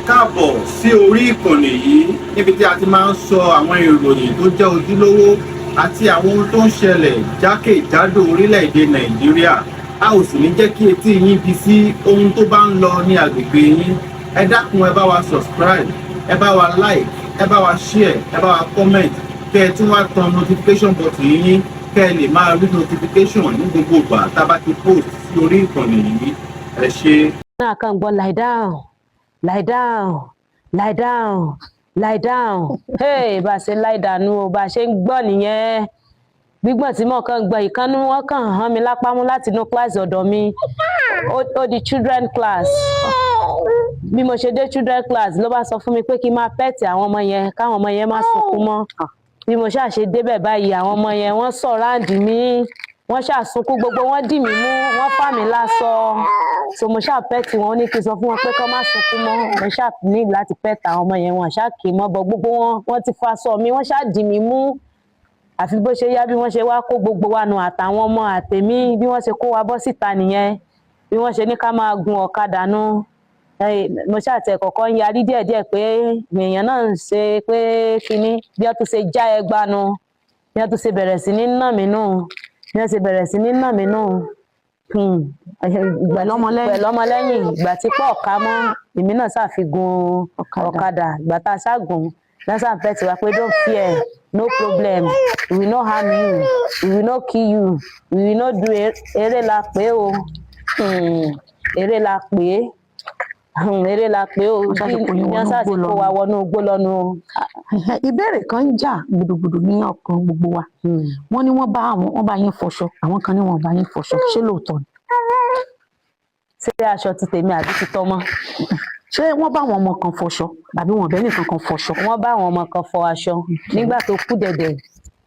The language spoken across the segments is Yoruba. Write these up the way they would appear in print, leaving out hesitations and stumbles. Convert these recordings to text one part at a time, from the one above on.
Káàbọ̀ sí orí ìkànnì yìí níbi tí a ti máa ń sọ àwọn ìròyìn tó jẹ́ ojúlówó àti àwọn ohun tó ń ṣẹlẹ̀ jákèjádò orílẹ̀-èdè Nàìjíríà. A ò sì ní jẹ́ kí etí yín di sí ohun tó bá ń lọ ní agbègbè yín. Ẹ dákun, ẹ bá wa subscribe, ẹ bá wa like, ẹ bá wa share, ẹ bá wa comment, kẹ́ ẹ tún wá tan notification button yín kẹ́ ẹ lè máa rí notification ní gbogbo ìgbà tá a bá ti post sí orí ìkànnì yìí. Ẹ ṣé. Náà kàn gbọ́, "Lie down, lie down, lie down, lie down." Hey, bá a ṣe lie down o, bá a ṣe ń gbọ́ nìyẹn. Gbígbọ̀n tí mo kàn gbọ́, ìkànnì wọn kàn hàn mí lápá mú láti inú kíláàsì ọ̀dọ̀ mi, ó di children class. Bí mo ṣe dé children class, ló bá sọ fún mi pé kí n máa pet àwọn ọmọ yẹn, káwọn ọmọ yẹn má sunkún mọ́. Bí mo ṣáà ṣe débẹ̀ báyìí, àwọn ọmọ yẹn, wọ́n surround mi, wọ́n ṣáà sunkún, gbogbo wọn dì mí mú, wọ́n fà mí lásọ. So mo ṣáà pet wọn, ó ní kí n sọ fún wọn pé kọ́ má sunkún mọ́. Mo ṣáà ní láti pet àwọn ọmọ yẹn, wọn ṣáà kì í mọ́ bọ, gbogbo wọn, wọ́n ti fa aṣọ mi, wọ́n ṣáà dì mí mú. Àfi bó ṣe yá, bí wọ́n ṣe wá kó gbogbo wa nù, àtàwọn ọmọ àtèmi, bí wọ́n ṣe kó wa bọ́ síta nìyẹn. Bí wọ́n ṣe ní ká máa gun ọ̀kadà nù. Mo ṣáà tẹ̀ kọ́kọ́ ń yarí díẹ̀díẹ̀ pé èèyàn náà ń ṣe pé kinní. Bí wọ́n tún ṣe já ẹgbàá nu, bí wọ́n tún ṣe bẹ̀rẹ̀ sí ní nà mí nù, bí wọ́n ṣe bẹ̀rẹ̀ sí ní nà mí nù. Pẹ̀lú ọmọlẹ́yìn. Pẹ̀lú ọmọlẹ́yìn. Ìgbà tí pọ̀ ká mọ́, èmi náà ṣàfihàn ọ̀kadà. Ìgbà tá a ṣàgùn lọ́sàn fẹ́ tiwa pé, "Don't fear, no problem, we will not harm you, we will not kill you, we will not do." Eré la pé o. Eré la pé, eré la pé o. Wọ́n ṣáà ti kó yín bí wọ́n wọnú ṣáà ti igbó kó wa lọ. Wọnú igbó lọ́nu o. Ìbéèrè kan ń jà gbùdùgbùdù ní ọkàn gbogbo wa. Wọ́n ní wọ́n bá àwọn, wọ́n bá yín fọṣọ, àwọn kan ní wọ́n bá yín fọṣọ. Ṣé lóòótọ́ ni? Ṣé aṣọ ti tèmi àbí ti tọmọ? Ṣé wọ́n bá àwọn ọmọ kan fọṣọ àbí wọ́n bẹ́ẹ̀ nìkan kan fọṣọ? Wọ́n bá àwọn ọmọ kan fọ aṣọ nígbà tó kú dẹ̀dẹ̀,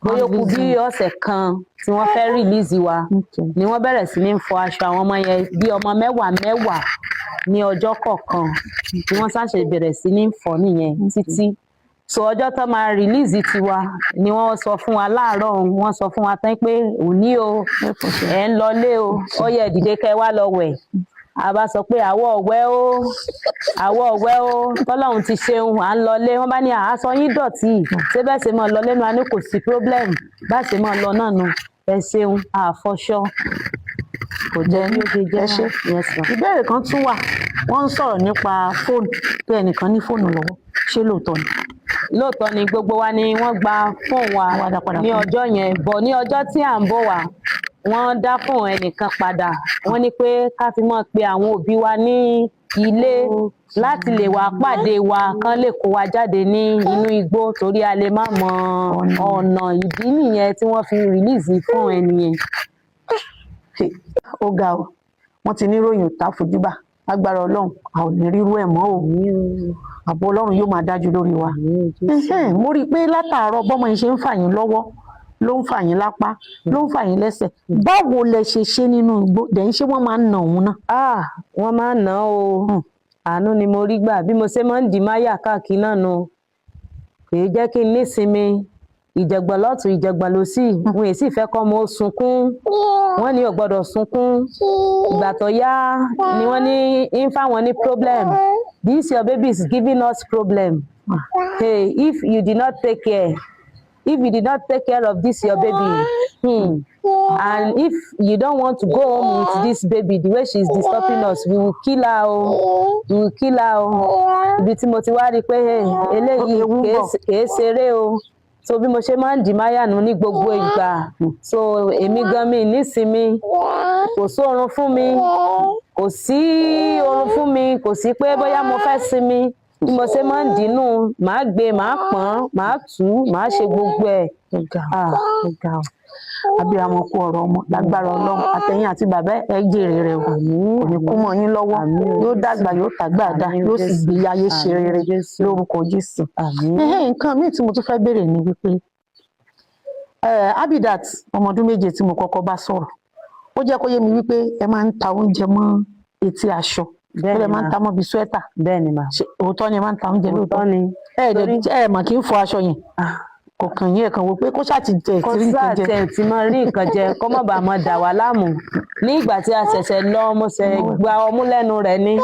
bóyá ó kù bí ọ̀sẹ̀ kan tí wọ́n fẹ́ release wa, ni wọ́n bẹ̀rẹ̀ sí ní fọ aṣọ àwọn ọmọ yẹn, bí ọmọ mẹ́wàá mẹ́wàá ní ọjọ́ kọ̀ọ̀kan. Bí wọ́n ṣàṣẹ bẹ̀rẹ̀ sí ní fọ nìyẹn títí. So ọjọ́ tó máa release tiwa ni wọ́n sọ fún wa láàárọ̀, wọ́n sọ fún wa tán pé òní o, ẹ̀ ń lọlé o, ó yẹ dìde kẹ́ wá lọ wẹ̀. A bá sọ pé àwọ̀ ọ̀wẹ́ o, àwọ̀ ọ̀wẹ́ o, tọ́lọ́run ti ṣeun, à ń lọlé. Wọ́n bá ní àásọ yín dọ̀tí, ṣé bẹ́ẹ̀ ṣe máa lọ lẹ́nu? A ní kò sí problem, bá ṣe máa lọ náà nu. Ẹ ṣeun, àfọṣọ. Kò jẹ́ bí ó ṣe jẹ́. Ẹ ṣe. Yes, ma'am. Ìbéèrè kan tún wà. Wọ́n ń sọ̀rọ̀ nípa fóònù, pé ẹnìkan ní fóònù lọ́wọ́. Ṣé lóòótọ́ ni? Lóòótọ́ ni. Gbogbo wa ni wọ́n gba fóònù wa Wọ́n wá dá padà ní fún yín. ọjọ́ yẹn bọ̀. Ní ọjọ́ tí à ń bọ̀ wá, wọ́n dá fóònù ẹnìkan padà. Wọ́n ní pé ká fi mọ́ pe àwọn òbí wa ní ilé láti lè wá pàdé wa, kán lè kó wa jáde ní inú igbó, torí a lè má mọ ọ̀nà. Ìdí nìyẹn tí wọ́n fi release fóònù ẹni yẹn. Ó ga o! Wọ́n ti ní ròyìn ò tá fojúbà. Lágbára Ọlọ́run, a ò ní rírú ẹ̀ mọ́ o. Ààbò Ọlọ́run yóò máa dájú lórí wa. Mo rí i pé látàárọ̀, bọ́mọ yìí ṣe ń fà yín lọ́wọ́, ló ń fà yín lápá, ló ń fà yín lẹ́sẹ̀. Báwo lẹ ṣe ṣe nínú igbó dẹ̀yìn? Ṣé wọ́n máa ń nà òun náà? Ah, wọ́n máa ń nà án o. Àánú ni mo rí gbà. Bí mo ṣe máa ń dì máyà káàkiri náà nu, kì í jẹ́ kí n nísinmi. Ìjẹ̀gbọ̀n lọ́tùn, ìjẹ̀gbọ̀n lósì. Wọn èsì fẹ́ kọ́ ọmọ ó sunkún, wọ́n ní ò gbọ́dọ̀ sunkún. Ìgbà tó yá ni wọ́n ní ń fáwọn ní problem. "This your baby is giving us problem. Hey, if you did not take care, if you did not take care of this your baby, and if you don't want to go home with this baby, the way she is disturbing us, we will kill her o, we will kill her o." Ibi tí mo ti wá rí i pé, hey, eléyìí Ewu ń bọ̀. kìí ṣeré o. So bí mo ṣe máa ń dì máyà nù ní gbogbo ìgbà. So èmi gan mi nísinmi, kò sóorun fún mi, kò sí oorun fún mi, kò sí pé bóyá mo fẹ́ sinmi. Bí mo ṣe máa ń dínú, màá gbé, màá pọ́n, màá tù ú, màá ṣe gbogbo ẹ̀. Ó ga! Ah. Ó ga o! Abiyamọ kú ọ̀rọ̀ ọmọ. Lágbára Ọlọ́run, àtẹ̀yìn àti bàbá ẹ jèrè rẹ̀ o. Kò ní kú mọ́ yín lọ́wọ́. Yóò dàgbà, yóò tàgbà dá, yóò sì gbé ayé ṣe rere lórúkọ Jésù. Àmín. Nǹkan míì tí mo tún fẹ́ béèrè ni wípé Abidat, ọmọ ọdún 7 tí mo kọ́kọ́ bá sọ̀rọ̀, ó jẹ́ kó yé mi wípé ẹ máa ń ta oúnjẹ mọ́ etí aṣọ. Bẹ́ẹ̀ni. Ẹ máa ń mà ta mọ́ bíi sweater. Bẹ́ẹ̀ ni mà. Ṣé òótọ́ ni ẹ máa ń ta oúnjẹ lóòótọ́? Òótọ́ ni. Ẹ ẹ mà kí ń fọ aṣọ yẹn, kò kàn yín. Ẹ kàn wò pé kó ṣáà ti jẹ Kó ìtìrí sáà nǹkan jẹ. tẹ̀ tí máa rí nǹkan jẹ, kó má bàa máa dà wá láàmú. Ní ìgbà tí a ṣẹ̀ṣẹ̀ lọ, mo ṣẹ̀ gba ọmú lẹ́nu rẹ̀ ni.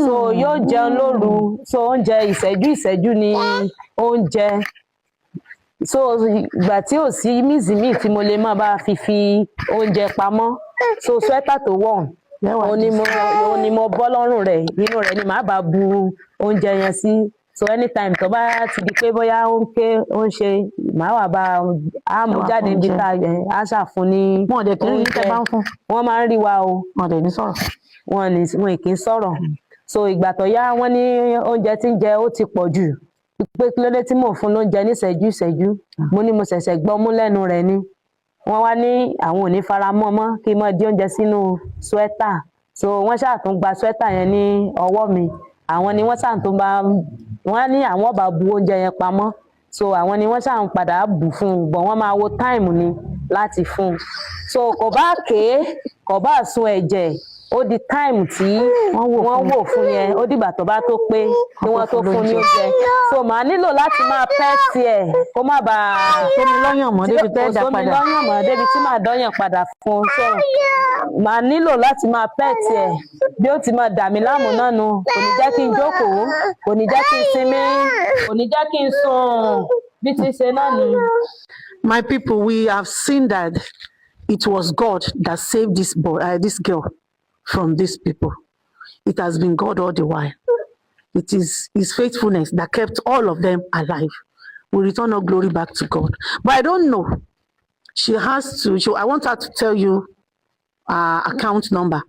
So yóò jẹun lóru, so oúnjẹ ìṣẹ́jú ìṣẹ́jú ni oúnjẹ. So ìgbà tí ò sí míìsì míì tí mo lè máa bá fi oúnjẹ pamọ́, so sweater tó wọ̀, òun ni mo bọ́ lọ́rùn rẹ̀, inú rẹ̀ ni màá bá bu oúnjẹ yẹn sí. So anytime tó bá ti di pé bóyá ó ń ké, ó ń ṣe, màá wà bá a mú jáde níbi tá a ṣàfún ní. Wọn ò dẹ̀ kí ń rí tẹ́ bá ń fún. Wọ́n máa ń rí wa o. Wọn ò dẹ̀ ní sọ̀rọ̀. Wọn ní wọn kì í sọ̀rọ̀. So ìgbà tó yá, wọ́n ní oúnjẹ tí ń jẹ ó ti pọ̀ jù, pé kí ló dé tí mò ń fún lóúnjẹ níṣẹ́jú ìṣẹ́jú. Mo ní mo ṣẹ̀ṣẹ̀ gbọ́ mú lẹ́nu rẹ̀ ni. Wọ́n wá ní àwọn ò ní fara mọ́ mọ́ kí n máa di oúnjẹ sínú sweater. So wọ́n ṣàtún gba sweater yẹn ní ọwọ́ mi. Àwọn ni wọ́n ṣàtún bá wọ́n ní àwọn bá bu oúnjẹ yẹn pamọ́. So àwọn ni wọ́n ṣàn padà bù fún un bọ̀, wọ́n máa wo time ni láti fún un. So kò bá ké, kò bá sun ẹ̀jẹ̀, ó di time tí wọ́n wò fún yẹn. Ó dìgbà tó bá tó pé kí wọ́n tó fún ní oúnjẹ. So màá nílò láti máa pet ẹ̀ kó má bàa sómi lọ́yàn mọ́ débi tẹ́ ẹ̀ dá kò sómi padà. lọ́yàn mọ́ débi tí màá dọ́yàn padà fún un. So màá nílò láti máa pet ẹ̀. Bí ó ti máa dà mí láàmú náà nu, kò ní jẹ́ kí n jókòó, kò ní jẹ́ kí n sinmi, kò ní jẹ́ kí n sùn, bí ti ṣe náà nu. My people, we have seen that it was God that saved this boy, this girl from these people. It has been God all the while. It is His faithfulness that kept all of them alive. We return all glory back to God. But I don't know. She has to. She, I want her to tell you her account number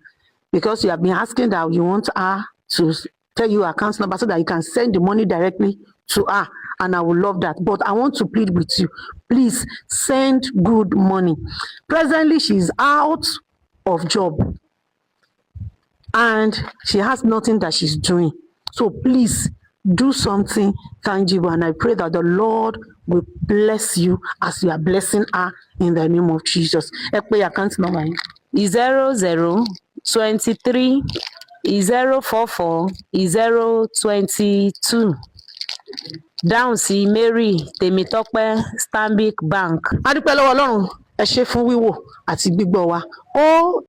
because you have been asking that you want her to tell you her account number so that you can send the money directly to her. And I would love that. But I want to plead with you. Please send good money. Presently, she's out of job and she has nothing that she's doing. So please do something tangible. And I pray that the Lord will bless you as you are blessing her in the name of Jesus. Ẹ pé account number yín. 0023044022, dáhùn sí Mary Tèmítọ́pẹ́, Stanbic Bank. A dúpẹ́ lọ́wọ́ Ọlọ́run. Ẹ ṣé fún wíwò àti gbígbọ́ wa. Ó